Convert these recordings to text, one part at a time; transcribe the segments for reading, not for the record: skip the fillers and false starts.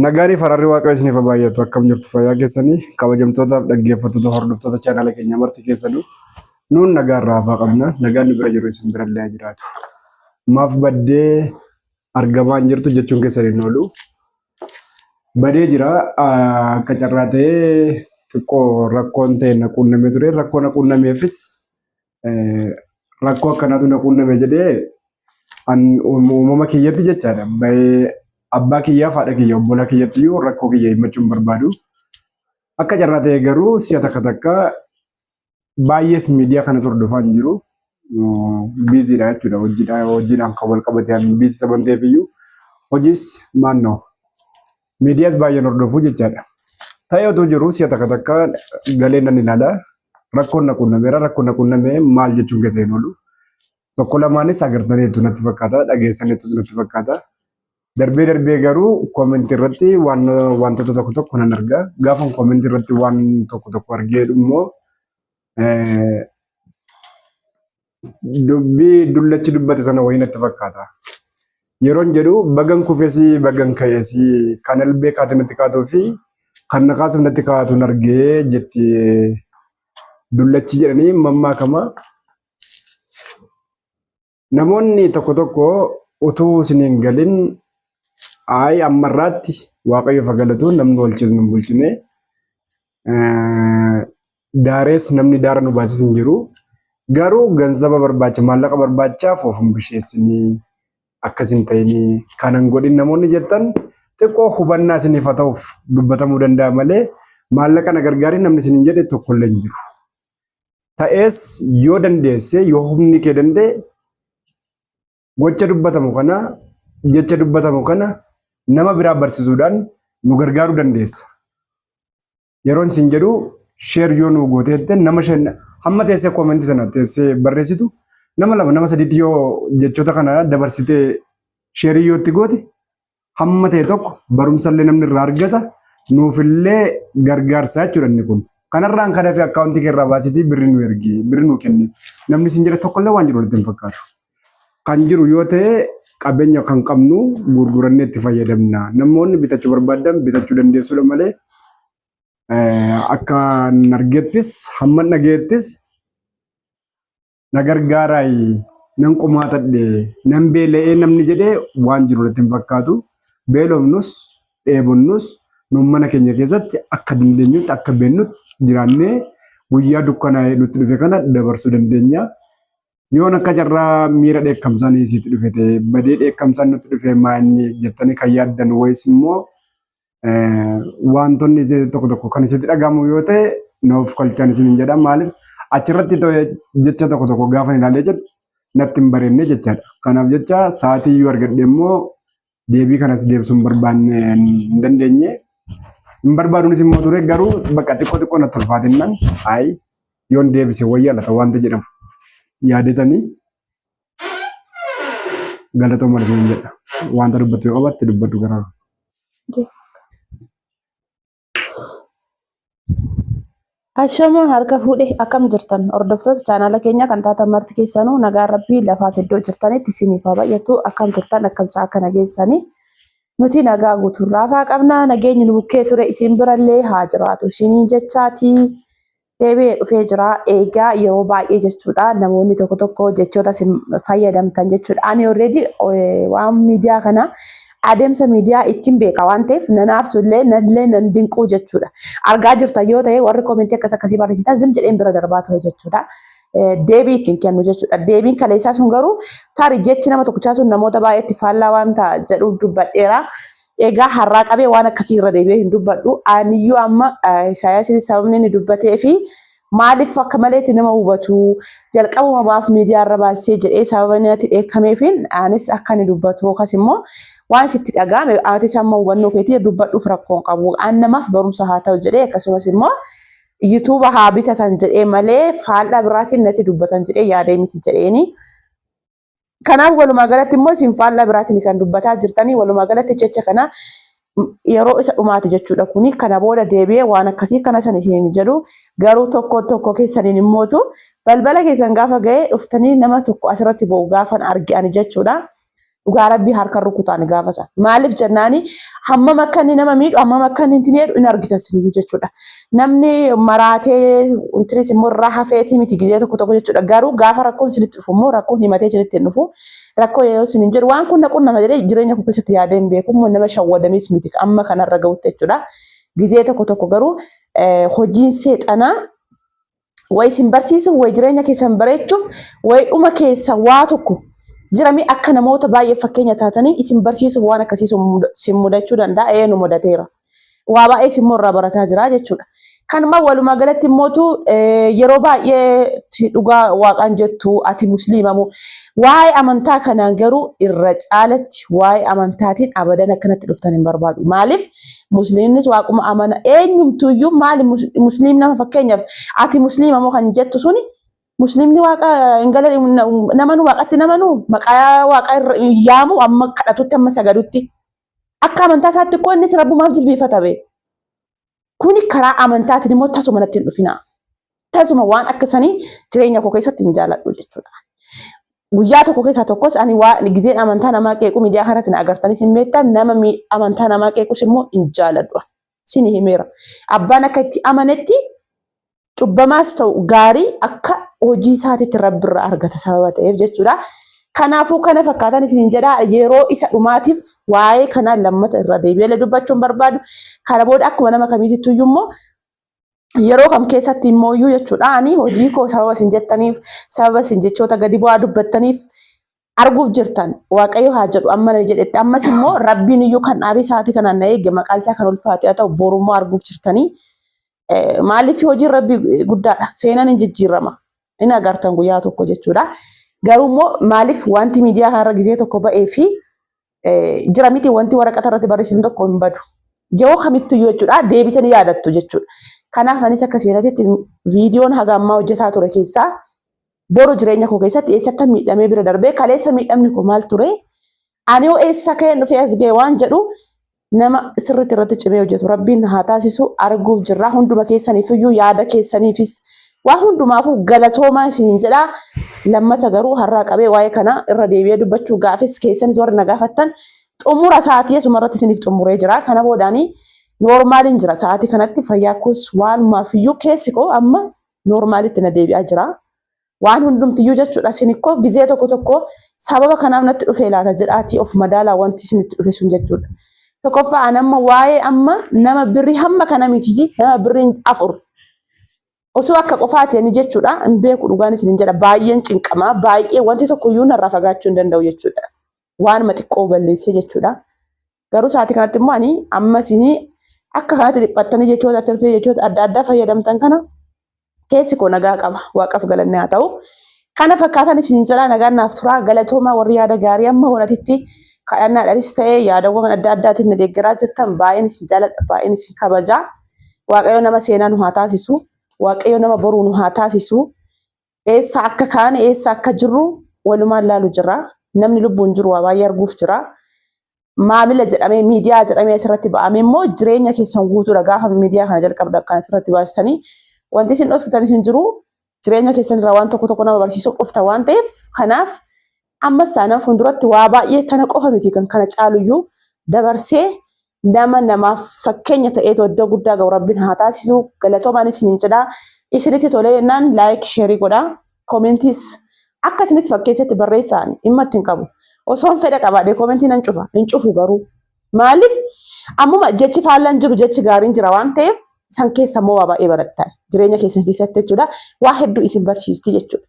Nagaanii faraarri Waaqayyo isiniif haa baay'atu. Akkam jirtu fayyaa keessanii kabajamtootaaf dhaggeeffattoota hordoftoota chaanaala keenya marti keessanuu nuun nagaa irraa hafaa qabna. Nagaan nu bira jiru isin bira illee haa jiraatu. Maaf baddee argamaa hin jirtu jechuun keessan hin oolu. Badee jira akka carraa ta'ee xiqqoo rakkoon ta'e na quunnamee ture. Rakkoo na quunnameefis rakkoo akkanaatu na quunname jedhee an uumama kiyyatti jechaadha. Bahee abbaa kiyyaaf haadha kiyya obbolaa kiyyatti iyyuu rakkoo kiyya himachuu hin barbaadu. Akka carraa ta'e garuu si'a takka takka baay'ees miidiyaa kanas hordofaa hin jiru. Biiziidha jechuudha. Hojiidhaan hojiidhaan kan wal qabate an biizii saban ta'eef iyyuu hojiis maannoo miidiyaas baay'een hordofuu jechaadha. Ta'ee otoo jiru si'a takka takka galee nan ilaala. Rakkoon na quunnameera. Rakkoon na quunname maal jechuun keessa hin oolu. Tokko lamaanis agartaniitu natti fakkaata. Dhageessaniitus natti fakkaata. Darbee darbee garuu koomentii irratti waan wantoota tokko tokko nan arga. Gaafan koomentii irratti waan tokko tokko argee immoo dubbii dullachi dubbate sana wayii natti fakkaata. Yeroon jedhu bagan kufesii bagan ka'esii kan albee kaate natti kaatuu fi kan na kaasuuf natti kaatuun argee jetti dullachi jedhanii mammaakama. Namoonni tokko tokko utuu isin hin galin ayi ammarraatti Waaqayyoof haa galatu namni walchiis nu hin bulchine. Daarees namni daara nu baases hin jiru. Garuu ganzaba barbaacha maallaqa barbaachaaf of hin busheessinii akkas hin ta'inii kana hin godhin namoonni jettan xiqqoo hubannaa isiniif haa ta'uuf dubbatamuu danda'a malee maallaqa na gargaarii namni isiniin jedhe tokkollee hin jiru. Ta'ees yoo dandeesse yoo humni kee danda'e gocha dubbatamu kana jecha dubbatamu kana nama biraa barsiisuudhaan nu gargaaruu dandeessa. Yeroon sin jedhu sheer yoo nu gooteette nama shan hamma teessee koomentii sana teessee barreessitu nama lama nama sadiitti yoo jechoota kana dabarsitee sheerii yoo itti goote hamma ta'e tokko barumsallee namni irraa argata nuufillee gargaarsa jechuudha inni kun. Kanarraan kan hafe akkaawuntii kee irraa baasitii birri nu ergi birri nu kenni namni sin jedhe tokkollee waan jiru walitti hin fakkaatu. Kan jiru yoo ta'e qabeenya kan qabnu gurgurannee itti fayyadamna. Namoonni bitachuu barbaadan bitachuu dandeessuudha malee akka argettis hamma dhageettis na gargaaraayi nan qumaatadhe nan beela'ee namni jedhee waan jiru natti hin fakkaatu. Beelofnus dheebonnus nun mana keenya keessatti akka dandeenyutti akka beennutti jiraannee guyyaa dukkanaa'ee nutti dhufe kana dabarsuu dandeenya. Yoon akka carraa miira dheekkamsaan isiitti dhufe ta'e badee dheekkamsaan nutti dhufe maa inni jettanii kan yaaddan wayis immoo wantoonni tokko tokko kan isitti dhagahamu yoo ta'e na of kolchaan isiniin jedha. Maaliif achirratti jecha tokko tokko gaafa ilaalee jedhu natti hin bareedne jechaadha. Kanaaf jecha sa'aatii iyyuu argadhe immoo deebii kanas deebisuu hin barbaanne hin dandeenye. Hin barbaaduunis immoo ture garuu bakka xiqqoo xiqqoo natti ulfaatinnan ayi yoon deebise wayyaa lata wanta jedhamu yaadetanii galatooma isiniin jedha. Wanta dubbattu yoo qabaatte dubbadhu garaa. Ashama harka fuudhe akkam jirtan hordoftoota chaanaala keenya kan taatan marti keessanuu nagaan rabbii lafaaf iddoo jirtanitti isiniif haa baay'atu akkam turtan akkam sa'a kana geessanii nuti nagaa guutuun raafaa qabna nageenyi nu bukkee ture isin birallee haa jiraatu isiniin jechaatii deebi'ee dhufee jira. Eegaa yeroo baay'ee jechuudha namoonni tokko tokko jechoota isin fayyadamtan jechuudha. Ani already waan miidiyaa kana adeemsa miidiyaa ittiin beeka waan ta'eef nan aarsu illee nallee nan dinquu jechuudha. Argaa jirtan yoo ta'e warri koomentii akkas akkasii barreessitan zim jedheen bira darbaa ture jechuudha. Deebii ittiin kennu jechuudha. Deebiin kaleessaa sun garuu tarii jechi nama tokkichaa sun namoota baay'eetti faallaa waan ta'a jedhuuf dubbadheera. Egaa har'aa qabee waan akkasii irra deebi'ee hin dubbadhu. Aniyyuu amma Isaayaasiin sababni inni dubbatee fi maaliif akka maleetti nama hubatu jalqabuma baaf miidiyaa irra baasee jedhee sababa inni natti dheekkameefin anis akka inni dubbatu yookaas immoo waan sitti dhaga'ame atis amma hubannoo keetii dubbadhuuf rakkoo hin qabu. An namaaf barumsa haa ta'u jedhee akkasumas immoo yuutuuba haa bitatan jedhee malee faallaa biraatiin natti dubbatan jedhee yaadee miti jedheeni. Kanaaf walumaa galatti immoo isin faallaa biraatiin kan dubbataa jirtanii walumaa galatti jecha kana yeroo isa dhumaati jechuudha kuni kana booda deebi'ee waan akkasii kana san isin jedhu garuu tokko tokko keessaniin immootu balbala keessan gaafa ga'e dhuftanii nama tokko asirratti boo'u gaafan arge ani jechuudha. Dhugaa rabbii harka rukutaan gaafa sana. Maaliif jennaani hammam akka inni nama miidhu hammam akka inni ittiin jedhu hin argitan siniyyuu jechuudha. Namni maraatee intiris immoo irraa hafeetii miti gizee tokko tokko jechuudha. Garuu gaafa rakkoon isinitti dhufu immoo rakkoon himatee isinitti hin dhufu. Rakkoo yeroo isin hin jedhu waan kun na qunnama jedhee jireenya koo keessatti yaadee hin beeku immoo nama shawwadamees miti amma kanarra gahutti jechuudha. Gizee tokko tokko garuu hojiin seexanaa wayi isin barsiisuuf, wayi jireenya keessan bareechuuf, wayi dhuma keessa waa tokko jirami akka namoota baay'ee fakkeenya taatanii isin barsiisuuf waan akkasii isin mudachuu danda'a. Ee nu mudateera. Waa baay'ee isin immoo irraa barataa jira jechuudha. Kanuma walumaa galatti immootu yeroo baay'ee dhugaa waaqaan jettu ati musliima moo waa'ee amantaa kanaan garuu irra caalatti waa'ee amantaatiin abadan akkanatti dhuftan hin barbaadu. Maaliif musliimnis waaquma amana eenyumtuyyuu maali musliim nama fakkeenyaaf ati musliima moo kan jettu suni musliimni waaqa hin gala namanu waaqatti namanu maqaa waaqa yaamu amma kadhatutti amma sagadutti akka amantaa isaatti koo innis rabbumaaf jilbiifata bee. Kuni karaa amantaatiin immoo tasuma natti hin dhufinaa. Tasuma waan akka sanii jireenya koo keessatti hin jaaladhu jechuudha. Guyyaa tokko keessaa tokkos ani waa gizeen amantaa namaa qeequ miidiyaa kanatti na agartanis hin beektan nama amantaa namaa qeequs immoo hin jaaladhu. Sini himeera. Abbaan akka itti amanetti cubbamaas ta'u gaarii akka hojii isaatiitti rabbirra argata sababa ta'eef jechuudha. Kanaafuu kana fakkaatan isiniin jedha yeroo isa dhumaatiif waa'ee kanaa lammata irra deebi'ee dubbachuun barbaadu. Kana booda akkuma nama kamiitittu iyyuu immoo yeroo kam keessatti immoo iyyuu jechuudha ani hojii koo sababa isin jettaniif sababa isin jechoota gadi bu'aa dubbattaniif arguuf jirtan waaqayyo haa jedhu amma na jedhetti ammas immoo rabbiin iyyuu kan dhaabee sa'aatii kanaan na eege maqaan isaa kan ulfaate haa ta'u borummoo arguuf jirtanii Maaliif hojiin rabbii guddaadha. Seenaan hin jijjiirama. Hin agartan guyyaa tokko jechuudha. Garuu immoo maaliif wanti miidiyaa kanarra gizee tokko ba'ee fi jira miti wanti waraqata irratti barreessitan tokko hin badu. Yeroo kamittuyyuu jechuudha deebitanii yaadattu jechuudha. Kanaaf anis akka seenatitti viidiyoon haga ammaa hojjetaa ture keessaa boru jireenya koo keessatti eessatti miidhamee bira darbee kaleessa miidhamni koo maal ture ani hoo eessa ka'een dhufee as ga'e waan jedhu nama sirriitti irratti cimee hojjetu rabbiin haa taasisu arguuf jirra hunduma keessaniif iyyuu yaada keessaniifis waa hundumaafuu galatoomaa isiniin jedha lammata garuu har'aa qabee waa'ee kana irra deebi'ee dubbachuu gaafis keessanis warri na gaafattan xumura sa'aatii asuma irratti isiniif xumuree jira kana boodaanii noormaaliin jira sa'aatii kanatti fayyaa koos waanumaaf iyyuu keessi koo amma noormaalitti na deebi'aa jira. Waan hundumtiyyuu jechuudha isin ikkoo gizee tokko tokko sababa kanaaf natti dhufee laata jedhaatii of madaalaa wanti isinitti dhufe sun jechuudha. Tokkoffaa an amma waa'ee amma nama birrii hamma kana miti nama birriin 4 osoo akka qofaati ani jechuudha hin beeku dhugaan isin hin jedha baay'een cinqamaa baay'ee wanti tokko iyyuu narraa fagaachuu hin danda'u jechuudha. Waanuma xiqqoo balleessee jechuudha. Garuu sa'aatii kanatti immoo ani amma isin akka kanatti dhiphattanii jechoota tirfii jechoota adda addaa fayyadamtan kana keessi koo nagaa qaba. Waaqaaf galanni haa ta'u. Kana fakkaatan isiniin jedhaa nagaan naaf turaa galatoomaa warri yaada gaarii amma wanatitti kadhannaadhaanis ta'ee yaadawwan adda addaatiin na deeggaraa jirtan baay'een isin jaaladha baay'een isin kabajaa. Waaqayyo nama seenaa nu haa taasisu. Waaqayyo nama boruu nu haa taasisu. Eessa akka kaane eessa akka jirru walumaan laalu jira. Namni lubbuun jiru waa baay'ee arguuf jira. Maamila jedhamee miidiyaa jedhamee asirratti ba'amee immoo jireenya keessan guutuudha gaafa miidiyaa kana jalqabdan kan asirratti baasitanii wanti isin dhoksitan isin jiru jireenya keessan irraa waan tokko tokko nama barsiisuuf dhufta waan ta'eef kanaaf ammas taanaan fuulduratti waa baay'ee tana qofa miti kan kana caaluyyuu dabarsee nama namaaf fakkeenya ta'eetu iddoo guddaa ga'u rabbiin haa taasisu galatoomaan isiniin jedha isinitti tolee jennaan laayik sheerii godhaa koomentiis akka isinitti fakkeessetti barreessaan dhimma itti hin qabu osoon fedha qabaadhe koomentii nan cufa hin cufu garuu maaliif ammuma jechi faallaan jiru jechi gaariin jira waan ta'eef san keessa immoo waa baay'ee barattan jireenya keessan keessatti jechuudha waa hedduu isin barsiisti jechuudha.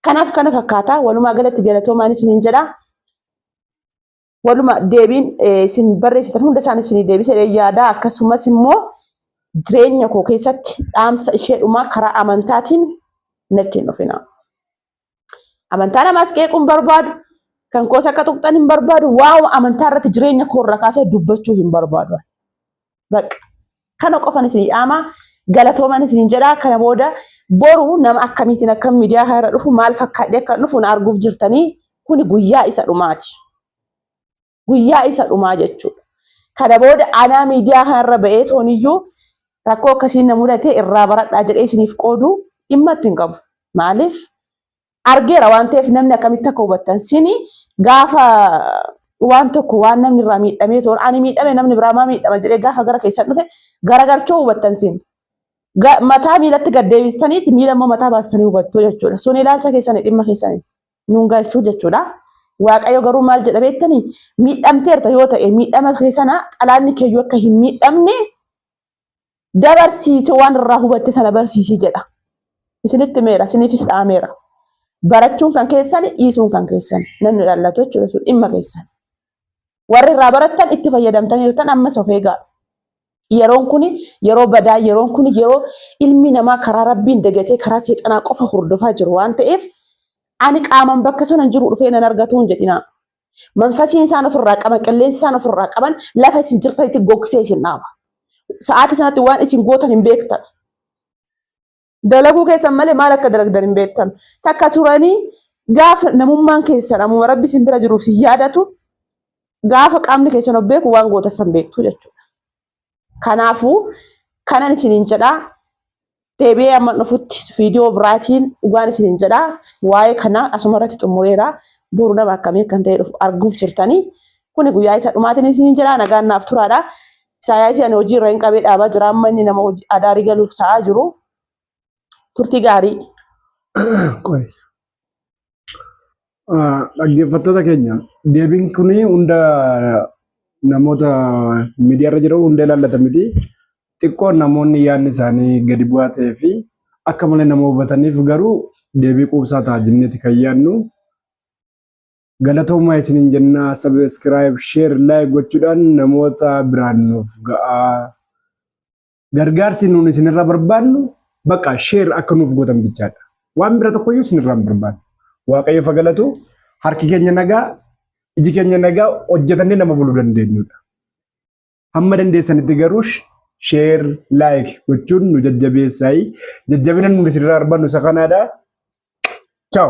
Kanaaf kana fakkaata walumaa galatti galatoomaan isiniin jedha. Waluma deebiin isin barreessitan hunda isaan isinii deebisee yaada akkasumas immoo jireenya koo keessatti dhaamsa ishee dhumaa karaa amantaatiin natti hin dhufina. Amantaa namaas qeequu hin barbaadu. Kan koos akka tuqxan hin barbaadu. Waa'uma amantaa irratti jireenya koo irra kaasee dubbachuu hin barbaadu. Bakka kana qofan isin dhaama galatooman isin jedha kana booda boru nama akkamiitiin akka miidiyaa kana irra dhufu maal fakkaadhee akka dhufu na arguuf jirtanii kuni guyyaa isa dhumaati. Guyyaa isa dhumaa jechuudha. Kana booda anaa miidiyaa kanarra ba'ee tooniyyuu rakkoo akkasiin na mudate irraa baradhaa jedhee isiniif qoodu dhimma itti hin qabu. Maaliif? Argeera waan ta'eef namni akkamitti akka hubattan sini gaafa waan tokko waan namni irraa miidhamee toon ani miidhame namni biraa maa miidhama jedhee gaafa gara keessan dhufe garagalchoo hubattan sin. Mataa miilatti gad deebistaniiti miila immoo mataa baastanii hubattu jechuudha. Sun ilaalcha keessanii dhimma keessanii nuun galchuu jechuudha. Waaqayyo garuu maal jedha beektanii miidhamteerta yoo ta'e miidhama kee sana xalaanni keeyyuu akka hin miidhamne dabarsiite waan irraa hubatte sana barsiisi jedha. Isinitti himeera, isiniifis dhaameera. Barachuun kan keessan, dhiisuun kan keessan. Namni ilaallatu jechuudha sun dhimma keessan. Warri irraa barattan itti fayyadamtaniirtan ammas of eegaa. Yeroon kun yeroo badaa, yeroon kun yeroo ilmi namaa karaa rabbiin dagatee karaa seexanaa qofa hordofaa jiru waan ta'eef ani qaaman bakka sana jiru dhufee nan argatu hin jedhinaa. Manfasiin isaan ofirraa qaban, qilleensi isaan ofirraa qaban lafa isin jirtanitti gogsee isin dhaaba. Sa'aatii sanatti waan isin gootan hin beektan. Dalaguu keessan malee maal akka dalagdan hin beektan. Takka turanii gaafa namummaan keessan ammuma rabbi isin bira jiruuf isin yaadatu gaafa qaamni keessan of beeku waan goota san beektu jechuudha. Kanaafuu kanan isiniin jedhaa deebi'ee amma dhufutti viidiyoo biraatiin dhugaan isiniin jedhaa waa'ee kanaa asuma irratti xumureera. Boru nama akkamii akkan ta'e dhufu arguuf jirtanii. Kuni guyyaa isa dhumaatiin isiniin jedhaa nagaan naaf turaadha. Isaayaasii ani hojii irra hin qabee dhaabaa jira amma inni nama hojii adaarii galuuf sa'aa jiru. Turtii gaarii. Qoy. Dhaggeeffattoota keenya deebiin kun hunda namoota miidiyaarra jiran hunda ilaallata miti. Xiqqoo namoonni yaadni isaanii gadi bu'aa ta'ee fi akka malee nama hubataniif garuu deebii quubsaa ta'a jenneeti kan yaadnu. Galatoomaa isiniin jenna subscribe, share, like gochuudhaan namoota biraan nuuf ga'aa. Gargaarsi nuun isinirraa barbaannu bakka share akka nuuf gootan bichaadha. Waan bira tokkoyyuu isinirraa hin barbaannu. Waaqayyo fa galatu harki keenya nagaa, iji keenya nagaa hojjetannee nama buluu dandeenyudha. Hamma dandeessanitti garuu share, like gochuun nu jajjabeessaayi. Jajjabina nuun isinirraa barbaannu isa kanaadha. Ciao.